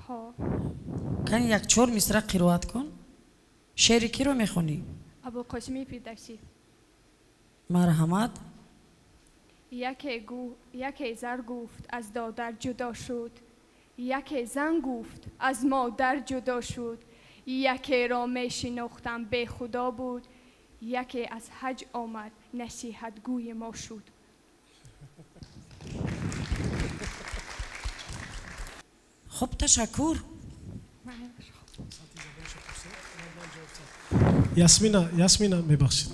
Ҳо. Кани як чор мисра қироат кун. Шеъри киро мехонӣ? Абулқосими Фирдавсӣ. Марҳамат. Яке зар гуфт аз додар ҷудо шуд, яке зан гуфт аз модар ҷудо шуд, якеро мешинохтам бехудо буд, яке аз ҳаҷ омад насиҳатгӯи мо шуд. Хуб, ташаккур. Ясмина, Ясмина, мебахшед.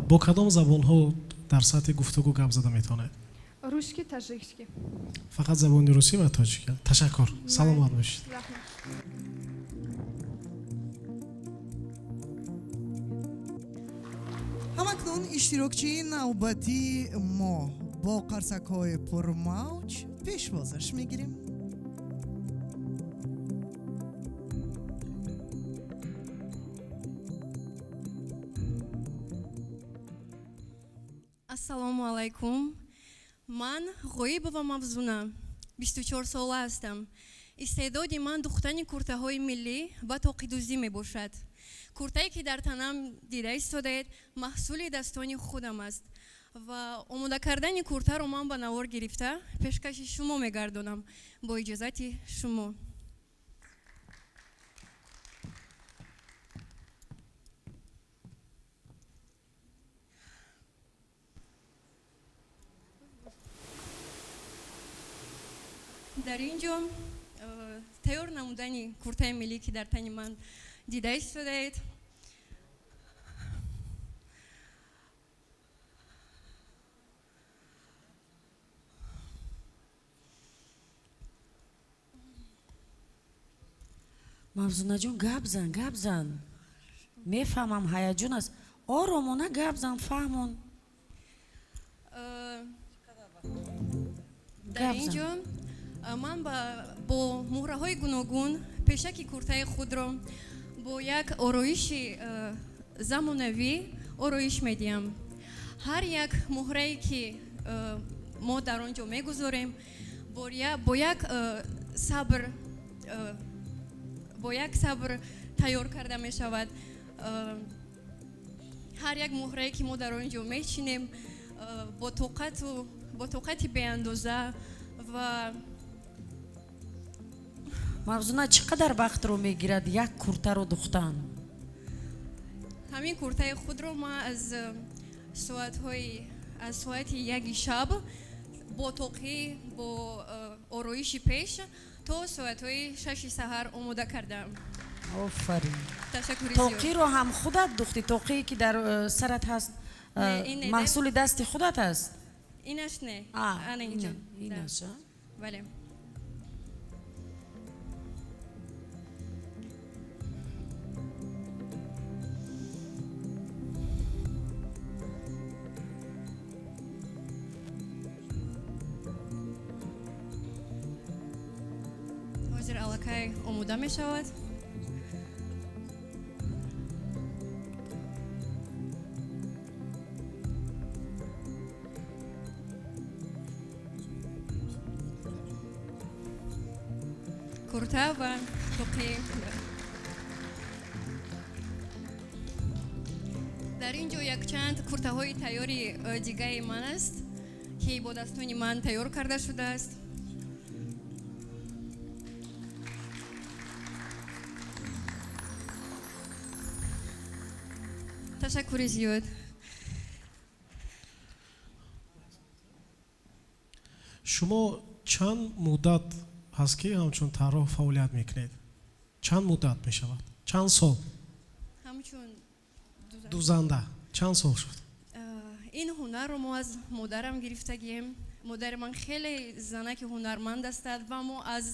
Бо кадом забонҳо дар сатҳи гуфтугӯ гап зада метавонед? Русский, таджикский. Фақат забони русӣ ва тоҷикӣ. Ташаккур, саломат бошед. Раҳмат. Ҳамакнун иштирокчии навбатии мо бо қарсакҳои пурмавҷ пешвозаш мегирем. Ассалому алайкум. Ман Ғоибова Мавзуна, 24 сола ҳастам. Истеъдоди ман духтани куртаҳои миллӣ ва тоқидӯзӣ мебошад. Куртае ки дар танам дида истодаед, маҳсули дастони худам аст ва омода кардани куртаро ман ба навор гирифта пешкаши шумо мегардонам бо иҷозати шумо. Дар ин ҷо тайёр намудани куртаи миллӣ, ки дар тани ман дида истодаед. Мавзунаҷон, гап зан, гап зан. Мефаҳмам, ҳаяҷон аст. Оромона гап зан, фаҳмон. Дар ин ҷо ман бо муҳраҳои гуногун пешаки куртаи худро бо як ороиши замонавӣ ороиш медиҳам. Ҳар як муҳрае ки мо дар он ҷо мегузорем, бо як сабр Бо як сабр тайёр карда мешавад. Ҳар як муҳрае, ки мо дар он ҷо мечинем, бо тоқату бо тоқати беандоза ва Мавзуна, чӣ қадар вақтро мегирад як куртаро духтан? Ҳамин куртаи худро ман аз соатҳои аз соати 1-и шаб бо тоқӣ, бо ороиши пеш то соатҳои 6-и саҳар омода кардам. Офарин! Ташаккури зиёд. Тоқиро ҳам худат духтӣ? Тоқие, ки дар сарат ҳаст, Не, ин не. маҳсули дасти худат аст? Инаш не. А, ана инҷо. Инаш, а? Бале. Ҳозир аллакай омода мешавад. Курта ва тоқи. Дар ин ҷо якчанд куртаҳои тайёри дигаи ман аст, ки бо дастони ман тайёр карда шудааст. Ташаккури зиёд. Шумо чанд муддат ҳаст, ки ҳамчун тарроҳ фаъолият мекунед? Чанд муддат мешавад, чанд сол? Ҳамчун дузанда чанд сол шуд? Ин ҳунарро мо аз модарам гирифтагием. Модари ман хеле занаки ҳунарманд ҳастад ва мо аз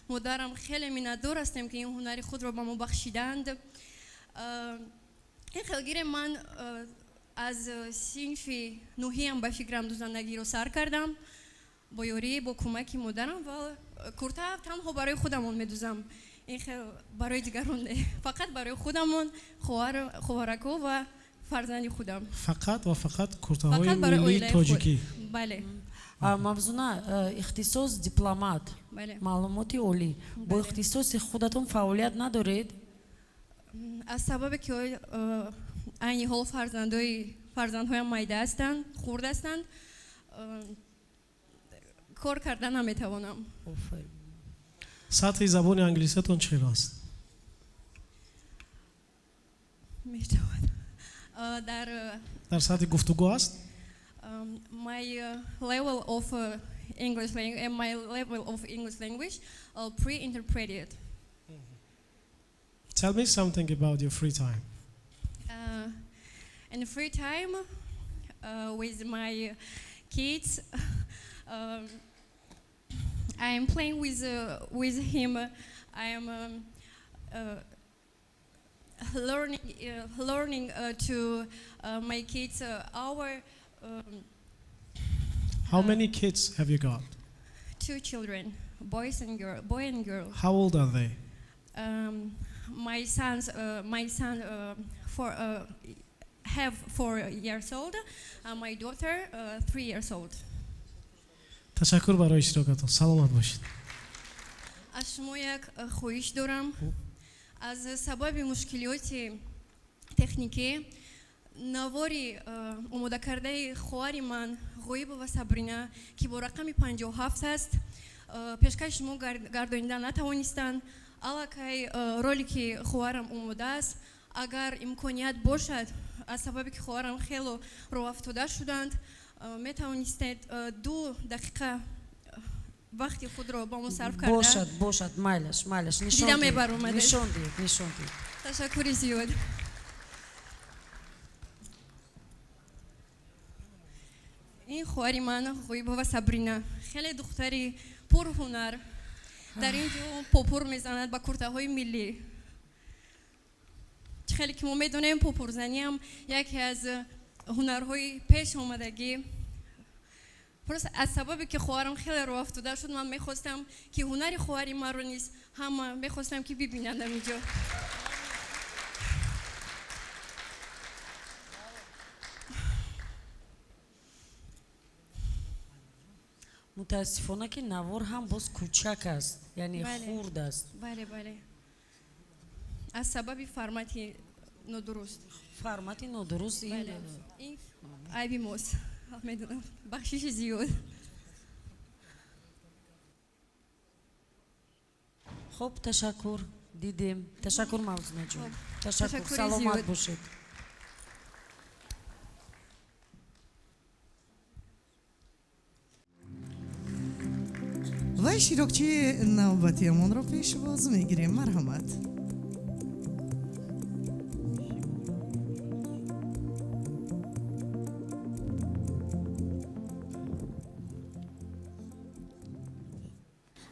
модарам хеле миннатдор ҳастем, ки ин ҳунари худро ба мо бахшиданд. Ин хелгире ман аз синфи нуҳиям, ба фикрам, дузандагиро сар кардам бо ёрӣ, бо кӯмаки модарам, ва курта танҳо барои худамон медузам. Ин хел барои дигарон не, фақат барои худамон, хоҳарако ва фарзанди худам. Фақат ва фақат куртаҳои Фақат барои миллии оилаи худ. тоҷикӣ? Бале. Мавзуна, ихтисос дипломат, Бале. маълумоти олӣ. Бо ихтисоси худатон фаъолият надоред? Аз сабабе ки айни ҳол фарзандҳоям майда ҳастанд, хурд ҳастанд, кор карда наметавонам. Сатҳи забони англисиятон чӣ хел аст? Метавонам дар Дар сатҳи гуфтугӯ аст? My level of English my level of English language pre-interpreted. Tell me something about your free time. In free time with my kids, I am playing with him. I am learning to my kids our How many kids have you got? Two children, boys and girl, boy and girl. How old are they? My son for have 4 years old. My daughter 3 years old. Ташаккур барои иштирокатон, саломат бошед. Аз шумо як хоҳиш дорам. Аз сабаби мушкилиёти техникӣ навори омодакардаи хоҳари ман Ғоибова Сабрина, ки бо рақами 57 аст, пешкаши шумо гардонида натавонистанд. Аллакай ролики хоҳарам омода аст. Агар имконият бошад, аз сабабе ки хоҳарам хело роҳафтода шуданд, метавонистед 2 дақиқа вақти худро ба мо сарф карда Бошад, бошад, майлаш, майлаш. Дида мебаромадед. Нишон диҳед, нишон диҳед. Ташаккури зиёд. Ин хоҳари ман Ғоибова Сабрина, хеле духтари пурҳунар, дар ин ҷо попур мезанад ба куртаҳои миллӣ. Чӣ хеле ки мо медонем, попурзаниам яке аз ҳунарҳои пеш омадагӣ. Просто аз сабабе ки хоҳарам хеле роҳафтода шуд, ман мехостам, ки ҳунари хоҳари маро низ ҳама мехостам, ки бибинанд инҷо. Мутаассифона, ки навор ҳам боз кӯчак аст, яъне хурд аст. Бале, аз сабаби формати нодуруст. Формати нодуруст ин. Ин айби мост, медонам, бахшиши зиёд. Хуб, ташаккур, дидем. Ташаккур, Мавзунаҷон, ташаккур, саломат бошед. Ва иштирокчии навбатиамонро пешвоз мегирем, марҳамат.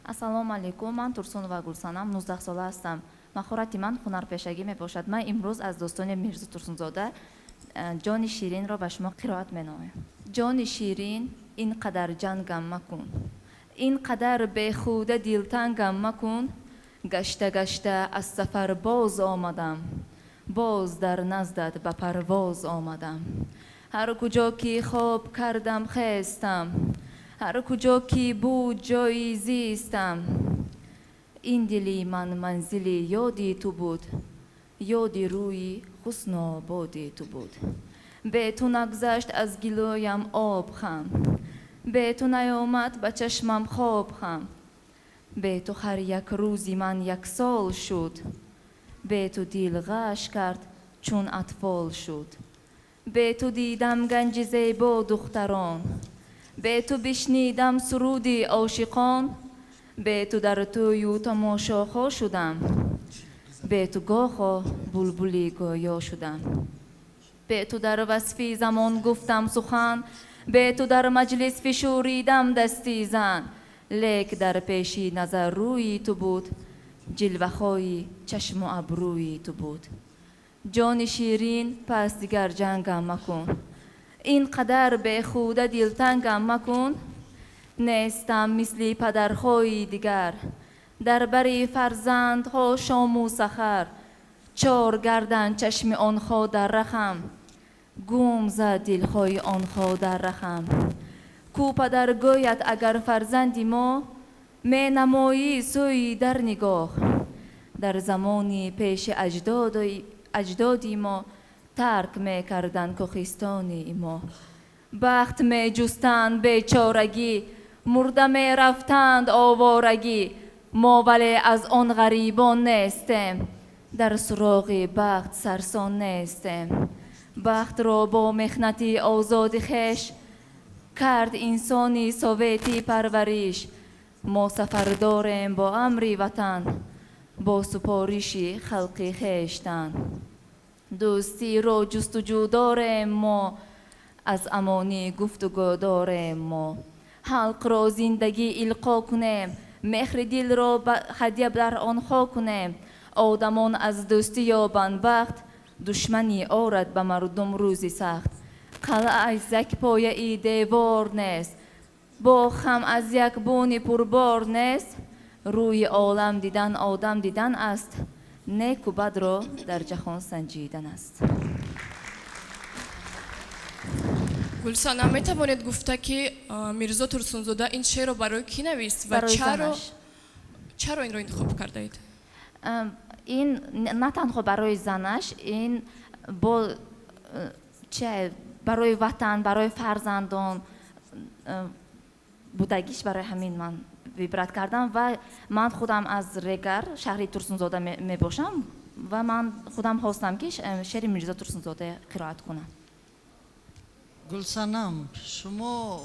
Ассалому алайкум, ман Турсунова Гулсанам, 19сола ҳастам. Маҳорати ман ҳунарпешагӣ мебошад. Ман имрӯз аз достони Мирзо Турсунзода «Ҷони ширинро» ба шумо қироат менамоям. Ҷони ширин, ин қадар ҷангам макун, ин қадар бехуда дилтангам макун. Гашта гашта аз сафар боз омадам, боз дар наздат ба парвоз омадам. Ҳар куҷо ки хоб кардам, хестам, ҳар куҷо ки буд ҷои зистам. Ин дили ман манзили ёди ту буд, ёди рӯи ҳуснободи ту буд. Бе ту нагузашт аз гилӯям об ҳам, бе ту наёмад ба чашмам хоб ҳам. Бе ту ҳар як рӯзи ман як сол шуд, бе ту дил ғаш кард, чун атфол шуд. Бе ту дидам ганҷи зебо духтарон, бе ту бишнидам суруди ошиқон. Бе ту дар тӯю тамошоҳо шудам, бе ту гоҳо булбули гӯё шудам. Бе ту дар васфи замон гуфтам сухан, бе ту дар маҷлис фишуридам дасти зан. Лек дар пеши назар рӯи ту буд, ҷилваҳои чашму абрӯи ту буд. Ҷони ширин, пас дигар ҷангам макун, ин қадар бехуда дилтангам макун. Нестам мисли падарҳои дигар, дар бари фарзандҳо шому сахар. Чор гардан чашми онҳо дар рахам, гум зад дилҳои онҳо дар рахам. Ку падар гӯяд, агар фарзанди мо менамоӣ сӯи дар нигоҳ. Дар замони пеши аҷдоди мо тарк мекарданд кӯҳистони мо. Бахт меҷустанд бечорагӣ, мурда мерафтанд овораги. Мо вале аз он ғарибон нестем, дар суроғи бахт сарсон нестем. Бахтро бо меҳнати озоди хеш кард инсони советӣ парвариш. Мо сафар дорем бо амри ватан, бо супориши халқи хештан. Дӯстиро ҷустуҷӯ дорем мо, аз амонӣ гуфтугӯ дорем мо. Халқро зиндагӣ илқо кунем, меҳри дилро ҳадя дар онҳо кунем. Одамон аз дӯстӣ ёбанд бахт, душманӣ орад ба мардум рӯзи сахт. Қалъа аз як пояи девор нест, боғ ҳам аз як буни пурбор нест. Рӯи олам дидан одам дидан аст, неку бадро дар ҷаҳон санҷидан аст. Гулсана, метавонед гуфта, ки Мирзо Турсунзода ин шеърро барои кӣ навист ва чаро инро интихоб кардаед? Ин на танҳо барои занаш, ин бо барои ватан, барои фарзандон будагиш, барои ҳамин ман выбрать кардам. Ва ман худам аз Регар, шаҳри Турсунзода мебошам, ва ман худам хостам, ки шеъри Мирзо Турсунзода қироат кунам. Гулсанам, шумо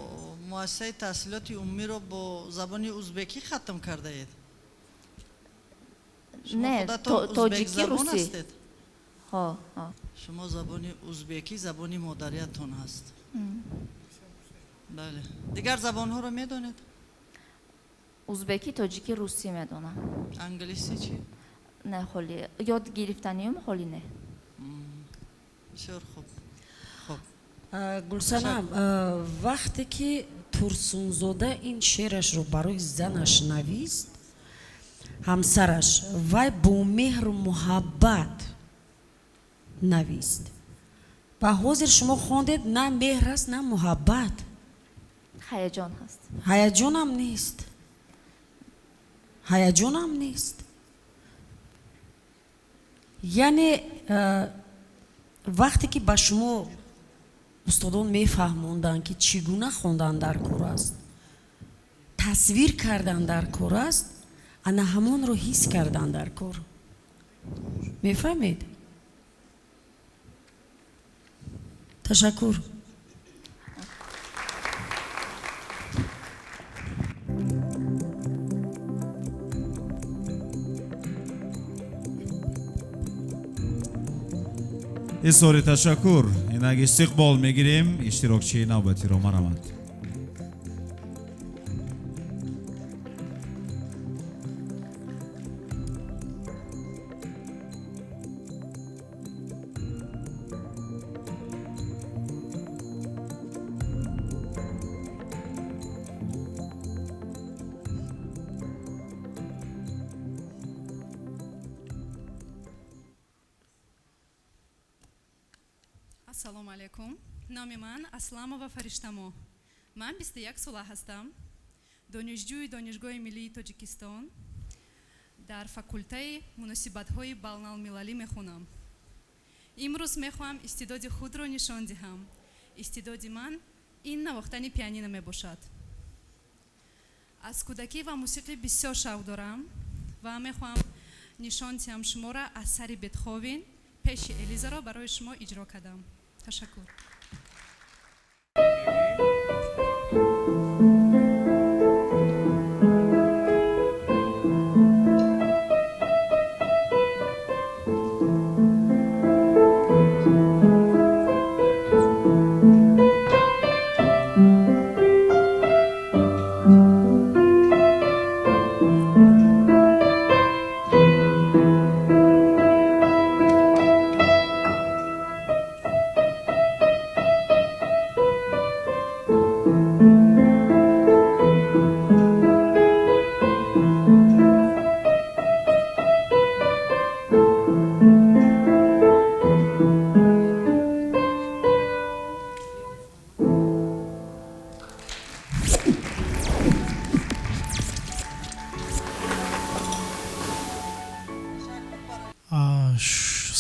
муассисаи таҳсилоти умумиро бо забони узбекӣ хатм кардаед? Не, тоҷикӣ, русӣ. Шумо забони узбекӣ забони модариятон ҳаст, бале. Дигар забонҳоро медонед? Узбекӣ, тоҷикӣ, русӣ медонам. Англисӣ чӣ? Не, ҳоли ёд гирифтаниюм, ҳоли не. Бисёр хуб, хуб. Гулсанам, вақте ки Турсунзода ин шеърашро барои занаш навист, ҳамсараш, вай бо меҳру муҳаббат навист. Ва ҳозир шумо хондед, на меҳр аст, на муҳаббат. Ҳаяҷон ҳаст. Ҳаяҷонам нест, ҳаяҷонам нест. Яъне вақте ки ба шумо устодон мефаҳмонданд, ки чӣ гуна хондан дар кор аст, тасвир кардан дар кор аст, ана ҳамонро ҳис кардан дар кор. Мефаҳмед? Ташаккур. Изҳори ташаккур. Инак истиқбол мегирем иштирокчии навбатиро. Марҳамат. Ассалому алайкум. Номи ман Асламова Фариштамо. Ман 21 сола ҳастам. Донишҷӯи Донишгоҳи миллии Тоҷикистон дар факултаи муносибатҳои байналмилалӣ мехонам. Имрӯз мехоҳам истеъдоди худро нишон диҳам. Истеъдоди ман ин навохтани пианино мебошад. Аз кӯдакӣ ва мусиқӣ бисёр шавқ дорам ва мехоҳам нишон диҳам шуморо асари Бетховен пеши Элизаро барои шумо иҷро кардам. Ташаккур.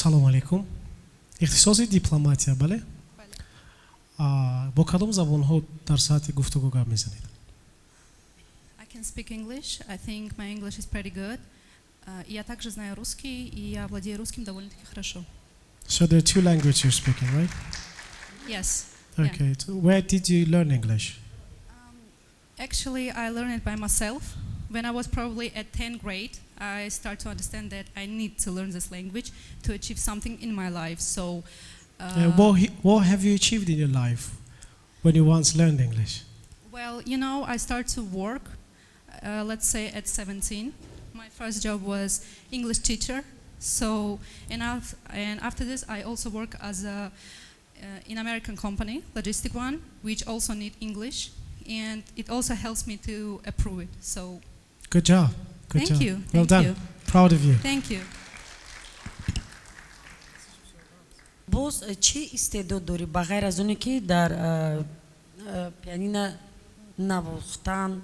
Салому алейкум. Ихтисоси дипломатия, бале? Бо кадом забонҳо дар сатҳи гуфтугӯ гап мезанед? I can speak English. I think my English is pretty good. Я также знаю русский, и я владею русским довольно-таки хорошо. So there are two languages you're speaking, right? Yes. Okay. So where did you learn English? Actually, I learned it by myself. When I was probably at 10th grade, I started to understand that I need to learn this language to achieve something in my life. So, What have you achieved in your life when you once learned English? Well, I started to work, let's say at 17. My first job was English teacher. So, and after this, I also work as a in American company, logistic one, which also need English, and it also helps me to approve it. So, Good job. Good Thank job. you. Well Thank done. you. Proud of you. Thank you. Боз чӣ истеъдод дорӣ ба ғайр аз оне ки дар пианина навохтан,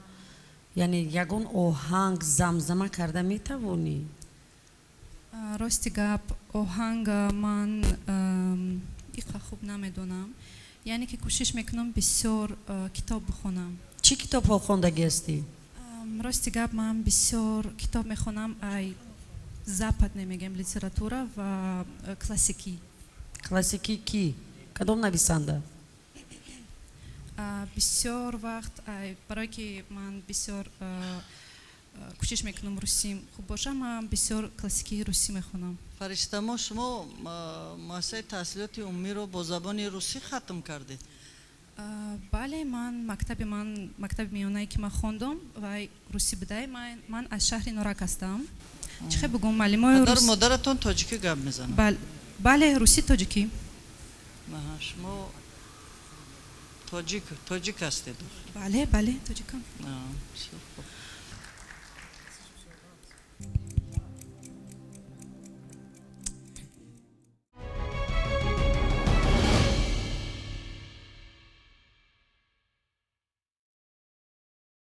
яъне ягон оҳанг замзама карда метавонӣ? Рости гап, оҳанга ман иқа хуб намедонам, яъне ки кӯшиш мекунам бисёр китоб бихонам. Чӣ китобҳо хондагӣ ҳастӣ? Рости гап, ман бисёр китоб мехонам, ай западный мегӯем литература ва классикӣ. Классикӣ кӣ, кадом нависанда? Бисёр вақт, барое ки ман бисёр кӯшиш мекунам русим хуб боша, ман бисёр классикии русӣ мехонам. Фариштамо, шумо муассисаи таҳсилоти умумиро бо забони русӣ хатм кардед? Бале, ман мактаби ман мактаби миёнае ки ман хондам вай русӣ будай. Ман аз шаҳри Норак ҳастам. Чӣ хел бигӯм, муаллимои Падару модаратон тоҷикӣ гап мезананд? Бале, русӣ тоҷикӣ. Шумо тоҷик ҳастед? Бале, бале, тоҷикам. Бисёр хуб.